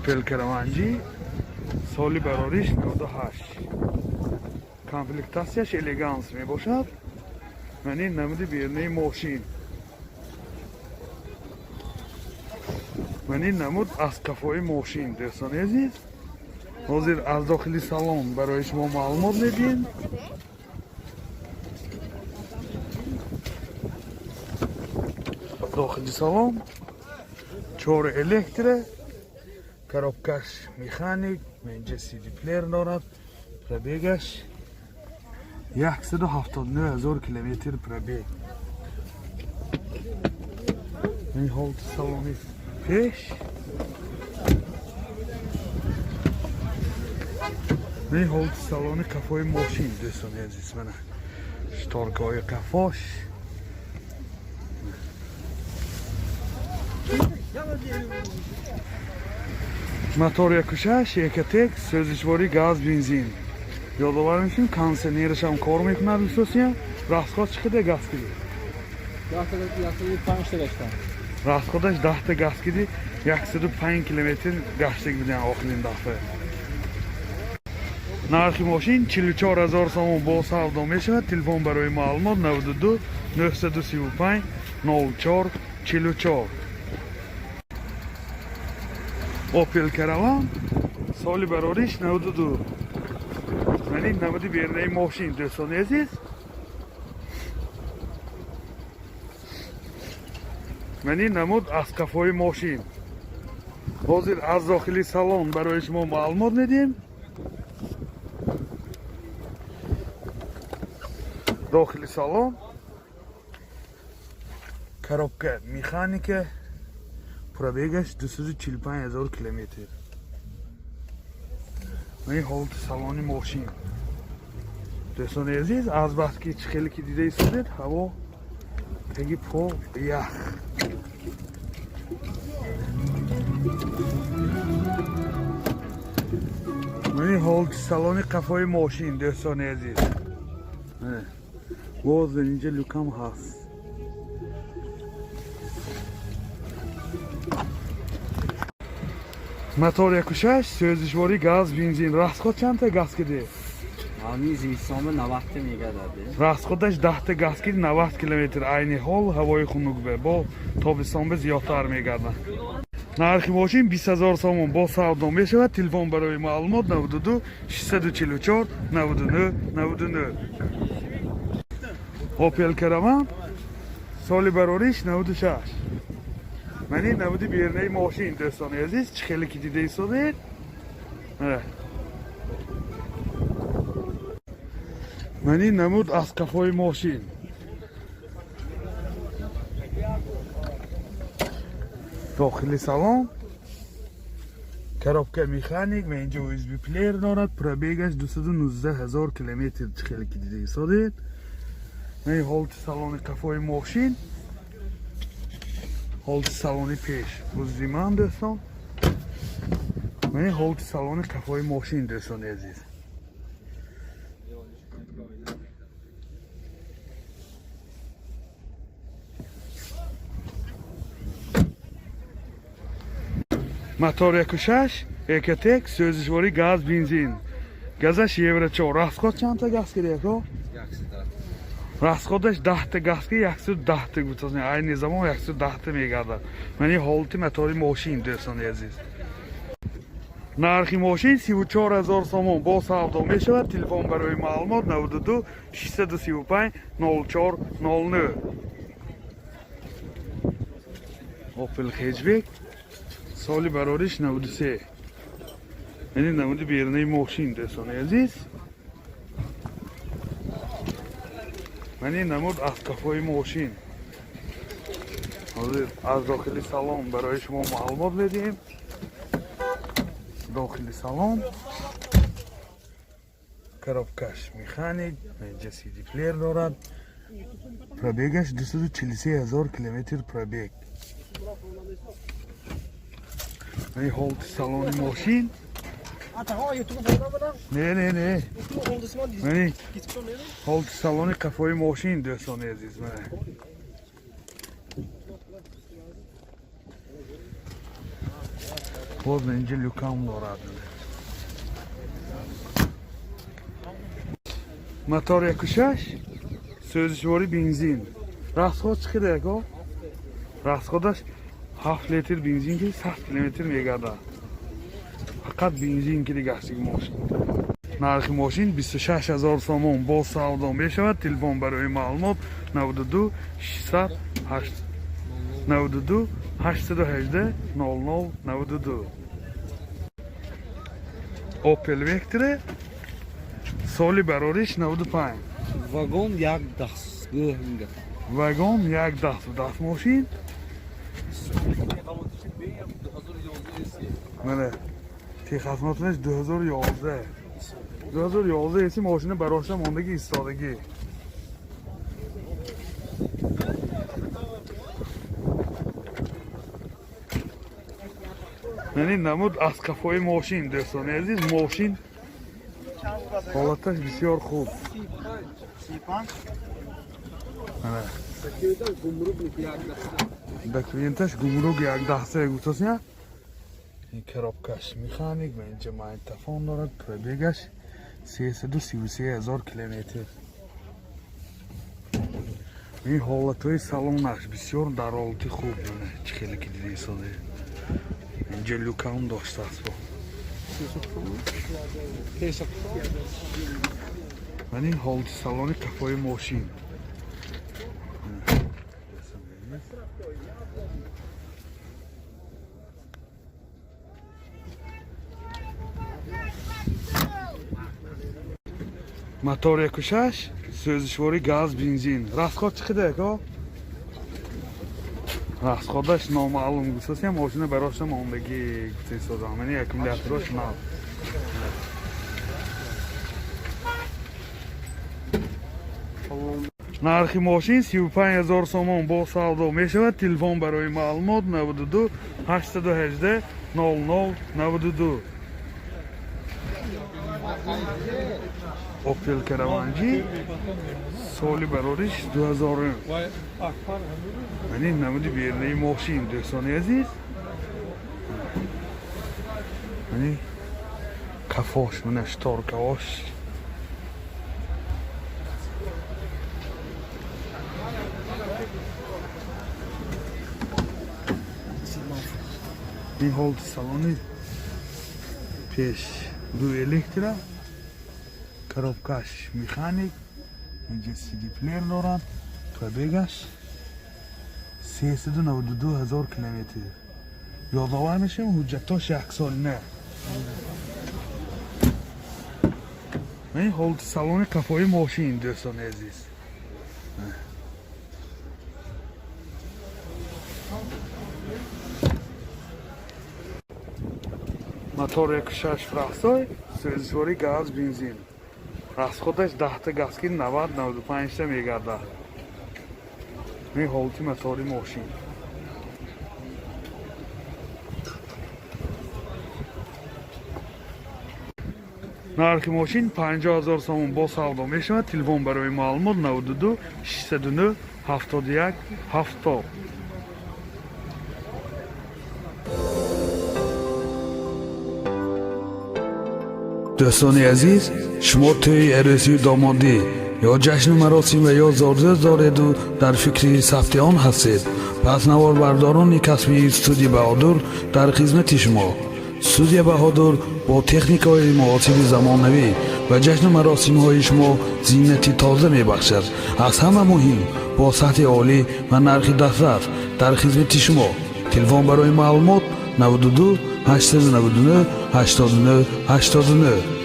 Opel Caravan G, соли барориш 98. Комплектатсияш Elegance мебошад. Ман ин намуди берунаи мошин. Ман ин намуд аз кафои мошин, дӯстони азиз. Ҳозир аз дохили салон барои шумо маълумот медиҳем. Дохили салон чор электро, коробкаш механик, инҷа CD плеер дорад. Пробегаш 179 000 километр пробег. Ин ҳолати салони пеш. Ин ҳолати салони қафои мошин, дӯстони азиз, мана шторкаҳои қафош. Мотор 1.6 Ecotec, сӯзишворӣ газ, бензин. Ёдовар мешавем, кондиционераш ҳам кор мекунад, дӯстосия. Расход чӣ қадар газ киди? 105 та гаштам. Расходаш 10 та газ киди, 105 километр гаштаг будем охирин дафъа. Нархи мошин 44 000 сомон, бо савдо мешавад. Телефон барои маълумот 92 935 04 44. Opel Caravan, соли барориш 92. Ман ин намуди берунаи мошин, дӯстони азиз. Ман ин намуд аз қафои мошин. Ҳозир аз дохили салон барои шумо маълумот медиҳем. Дохили салон коробка механика, пробегаш 245 000 километр. Ман ин ҳолати салони мошин. Дӯстони азиз, аз баски чӣ хеле ки дида истодед, ҳаво теги по ях. Ман ин ҳолати салони қафои мошин, дӯстони азиз. Боз инҷа люкам ҳаст. Мотор 1.6, сӯзишворӣ газ, бензин. Расход чандта газ киди? Ҳамин зимистонба 90 та мегардад. Расходаш 10 та газ киди, 90 километр. Айни ҳол ҳавои хунук бе, бо тобистонба зиёдтар мегардад. Нархи мошин 20 000 сомон, бо савдо мешавад. Телефон барои маълумот 92 644 99 99. Opel Caravan, соли барориш 96. Ман ин намуди берунаи мошин, дӯстони азиз, чӣ хеле ки дида истодед. Ман ин намуд аз қафои мошин. Дохили салон коробка механик ва инҷа USB плеер дорад. Пробегаш 219 000 километр, чӣ хеле ки дида истодед. Ман ин ҳолати салони қафои мошин, ҳолати салони пеш ҳузури ман, дӯстон. Ман ин ҳолати салони қафои мошин, дӯстони азиз. Мотор 1.6 Ecotec, сӯзишворӣ газ, бензин. Газаш Евро 4. Расход чандта газ киди, ако? Расходаш 10 та газ ки 110 та гуфтасни. Айни замон 110 та мегардад. Ман ин ҳолати мотори мошин, дӯстони азиз. Нархи мошин 34 000 сомон, бо савдо мешавад. Телефон барои маълумот 92 635 04 09. Opel Hatchback, соли барориш 93. Яъне намуди берунаи мошин, дӯстони азиз. Ман ин намуд аз қафои мошин. Ҳозир аз дохили салон барои шумо маълумот медиҳем. Дохили салон коробкаш механик, инҷа CD плеер дорад. Пробегаш 243 000 километр пробег. Ин ҳолати салони мошин. Не, не, не. Мани ҳолати салони қафои мошин, дӯстони азиз. Мана. Боз инҷа люкам дорад. Мотор 1.6, сӯзишворӣ бензин. Расход чӣ қадар, ако? Расходаш 7 литр бензин ки 100 километр мегардад. Фақат бензин ки дигаштиги мошин. Нархи мошин 26 ҳазор сомон, боз савдо мешавад. Телефон барои маълумот 92 608 92 818 00 92. Opel Vectra, соли барориш 95. Вагон як дастгоҳ мегӯяд. Вагон як даст даст мошин. Мана, техосмотраш 2011. 2011 эси мошина барошта мондагӣ, истодагӣ. Яъне намуд аз қафои мошин, дӯстони азиз, мошин ҳолаташ бисёр хуб. Мана. Документаш гумрук як даста гуфтасия. Ин коробкаш механик ва инҷа магнитофон дорад, пробегаш 333 ҳазор километр. Ин ҳолатҳои салонаш бисёр дар ҳолати хуб, мана, чӣ хеле ки дида истода. Инҷа люкам доштааст бо. Ман ин ҳолати салони қафои мошин. Мотор 1.6, сӯзишворӣ газ, бензин. Расход чӣ қадар, ако? Расходаш номаълум гуфтасия, мошина барошта мондагӣ гуфта истодам. Мани аккумуляторош нав. Нархи мошин 35 ҳазор сомон, бо савдо мешавад. Телефон барои маълумот 92 818 00 92. Opel Caravan, соли барориш 2000. Мани намуди бернаи мошин, дӯстони азиз. Мани кафош, мана шторкаош. Ин ҳолати салони пеш, ду электро, коробкаш механик, инҷа CD плеер дорад, пробегаш 392 ҳазор километр. Ёдовар мешавем, ҳуҷҷатош яксолина. Ин ҳолати салони қафои мошин, дӯстони азиз. Мотор 1.6 фрахсой, сӯзишворӣ газ, бензин. Расходаш 10-та газ ки 90 95-та мегардад. Ин ҳолати мотори мошин. Нархи мошин 50 ҳазор сомон, бо савдо мешавад. Телефон барои маълумот 92 609 71 70. Дӯстони азиз, шумо тӯи арӯсию домодӣ ё ҷашну маросим ва ё зодрӯз дореду дар фикри сабти он ҳастед, пас наворбардорони касбии студия Баҳодур дар хизмати шумо. Студия Баҳодур бо техникаҳои муосири замонавӣ ва ҷашну маросимҳои шумо зинати тоза мебахшад. Аз ҳама муҳим, бо сатҳи олӣ ва нархи дастрас дар хизмати шумо. Телефон барои маълумот 92 899 89 89.